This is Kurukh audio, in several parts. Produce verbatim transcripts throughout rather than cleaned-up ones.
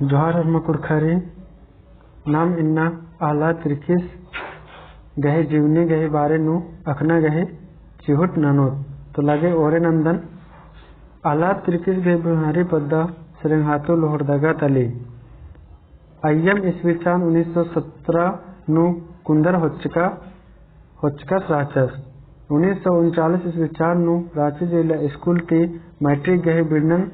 जोहार होरमा कुँड़ुख़ारिन। नाम इन्ना आह्लाद तिर्कीस गही जीवनी गही बारे नू अख़ना गही चिहुट ननोत। तो लगे ओरे नन्दन। आह्लाद तिर्कीस गही बिहारी पद्दा सिरंगहातु लोहरदगा तली। अइय्यम ईस्वी चान उन्नीस सौ सत्रह नू कुन्दर होचका, होचकस रहचस। उन्नीस सौ उनचालीस ईस्वी चान नू राँची जिला स्कूल ती मैट्रिक गही बिड़नन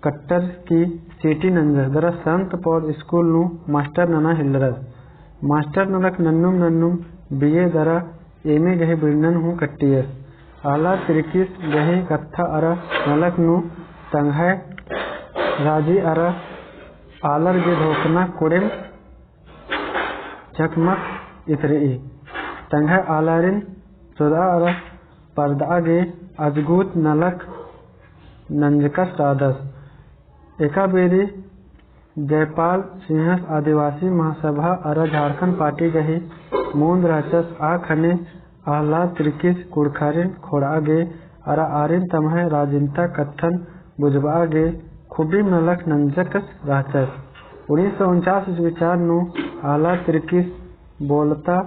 कट्टर की चीटी नंजस दरा संत पौल स्कूल नू मास्टर नना हेलरस। मास्टर नलख नन्नुम नन्नुम बीए दरा एमए गही बिड़नन हूँ कट्टियस। आह्लाद तिर्कीस गही कत्था अरा नलख नू तंग्है राजी अरा आलर गे धोखना कुड़ेम चकमक इतरई। तंग्है आलारिन चोदआ अरा परदआ गे अजगुत नलख नंजकस रअदस। एका बेरी जयपाल सिंहस आदिवासी महासभा अरा झारखंड पार्टी गही मुन्द रहचस। आ खने आह्लाद तिर्कीस कुँड़ुख़ारिन खोंड़आ गे अरा आरिन तम्है राजिन्ता कत्थन बुझबआ गे खुबिम नलख नंजकस रहचस। उन्नीस सौ उनचास ईस्वी चान नू आह्लाद तिर्कीस बोलता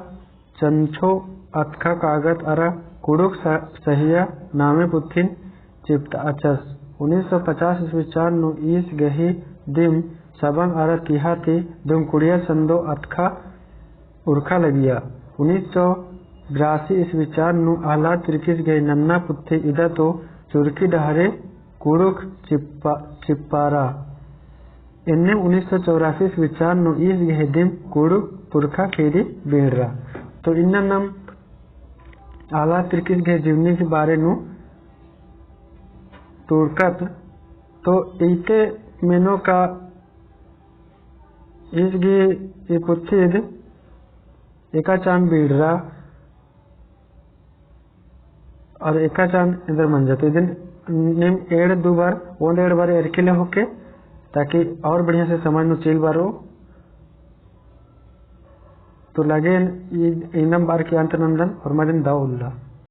चंछो अतख़ा कागद अरा कुँड़ुख़ स-, सहिया नामे पुथिन चिपताचस। उन्नीस सौ पचास ईस्वी चान नू ईस गही दिम सबंग अरा तिहा ती दुमकुड़िया संदो अतख़ा उरखा लगिया। उन्नीस सौ बिरासी ईस्वी चान नू आह्लाद तिर्कीस गही नन्ना पुथी इदा तो चुरकी डहरे कुँड़ुख़ चिप्पा-, चिप्पारा। एन्ने उन्नीस सौ चौरासी ईस्वी चान नू ईस गही दिम कुँड़ुख़ पुरखा ख़ीरी बिड़रा। तो इन्ना नाम आह्लाद तिर्कीस गही जीवनी गही बारे नू टूड़कत। तो इते मेनो का ईस गही ई पुथिद एका चान बिड़रा और एका चान एन्देर मंजा। तो इदिन नीम एंड़ दू बार, ओन्द एंड़ बार एरकी ले होके, ताकि और बढ़िया से समझ नू चिल बरओ। तो लगे ई, इन्नम बार की अंत नन्दन और मदिन दव उल्ला।